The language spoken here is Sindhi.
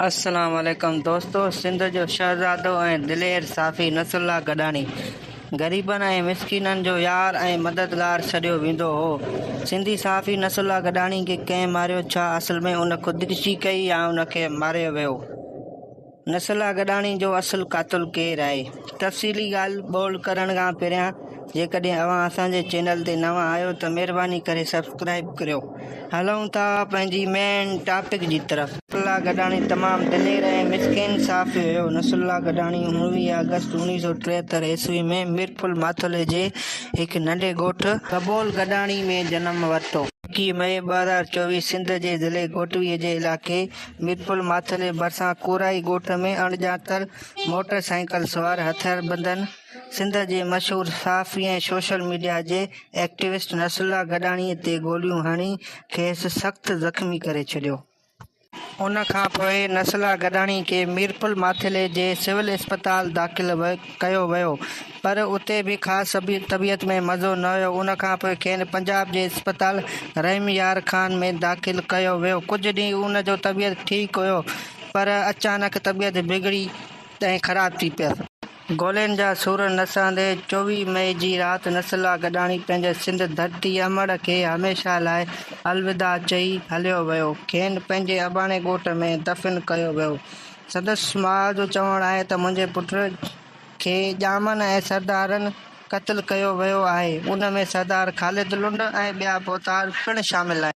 السلام عليڪم دوستو سنڌ جو شهزادو ۽ دلير صحافي نصرالله گڏاڻي غريبن ۽ مسڪينن جو يار ۽ مددگار سڏيو ويندو هو. سنڌي صحافي نصرالله گڏاڻي کي ڪنهن ماريو ڇا اصل ۾ ان خودڪشي ڪئي يا ان کي ماريو ويو؟ نصرالله گڏاڻي جو اصل قاتل ڪير آهي؟ تفصيلي ڳالهه ٻولهه ڪرڻ کان پهريان جيڪڏهن اوهان اسان جي چينل تي نوان آهيو ته مهرباني ڪري سبسڪرائيب ڪريو. هلون ٿا پنهنجي مين ٽاپڪ جي طرف. نصرالله گڏاڻي تمام دلير ۽ مسڪين صحافي هيو. نصرالله گڏاڻي 19 آگسٽ 1973 عيسوي ۾ ميرپور ماٿيلي جي هڪ ننڍي ڳوٺ گبول گڏاڻي ۾ جنم ورتو. 21 مئي 2024 سنڌ جي ضلعي گهوٽوي جي علائقي ميرپور ماٿيلي ڀرسان ڪورائي ڳوٺ ۾ اڻڄاتل موٽر سائيڪل سوار هٿياربندن سنڌ جي مشهور صحافي ۽ سوشل ميڊيا جي ايڪٽيوسٽ نصرالله گڏاڻي تي گوليون هڻي کيس سخت زخمي ڪري ڇڏيو. ان کان پوء نصرالله گڏاڻي کي ميرپور ماٿيلي جي سول اسپتال داخل ڪيو ويو پر اتي به خاص طبيعت ۾ مزو نه هيو. ان کان پوء کين پنجاب جي اسپتال رحيم يار خان ۾ داخل ڪيو ويو. ڪجهه ڏينهن ان جو طبيعت ٺيڪ هيو پر اچانڪ طبيعت بگڙي ۽ خراب ٿي پيس. گولين جا سور نه سهندي 24 مئي جي رات نصرالله گڏاڻي پنهنجي سنڌ ڌرتي امڙ کي هميشه لاء الوداع چئي هليو ويو. کين پنهنجي اباڻي ڳوٺ ۾ دفن ڪيو ويو. سندس ماء جو چوڻ آهي ته منهنجي پٽ کي ڄامن ۽ سردارن قتل ڪيو ويو آهي، ان ۾ سردار خالد لنڊ ۽ ٻيا ڀوتار پڻ شامل آهن.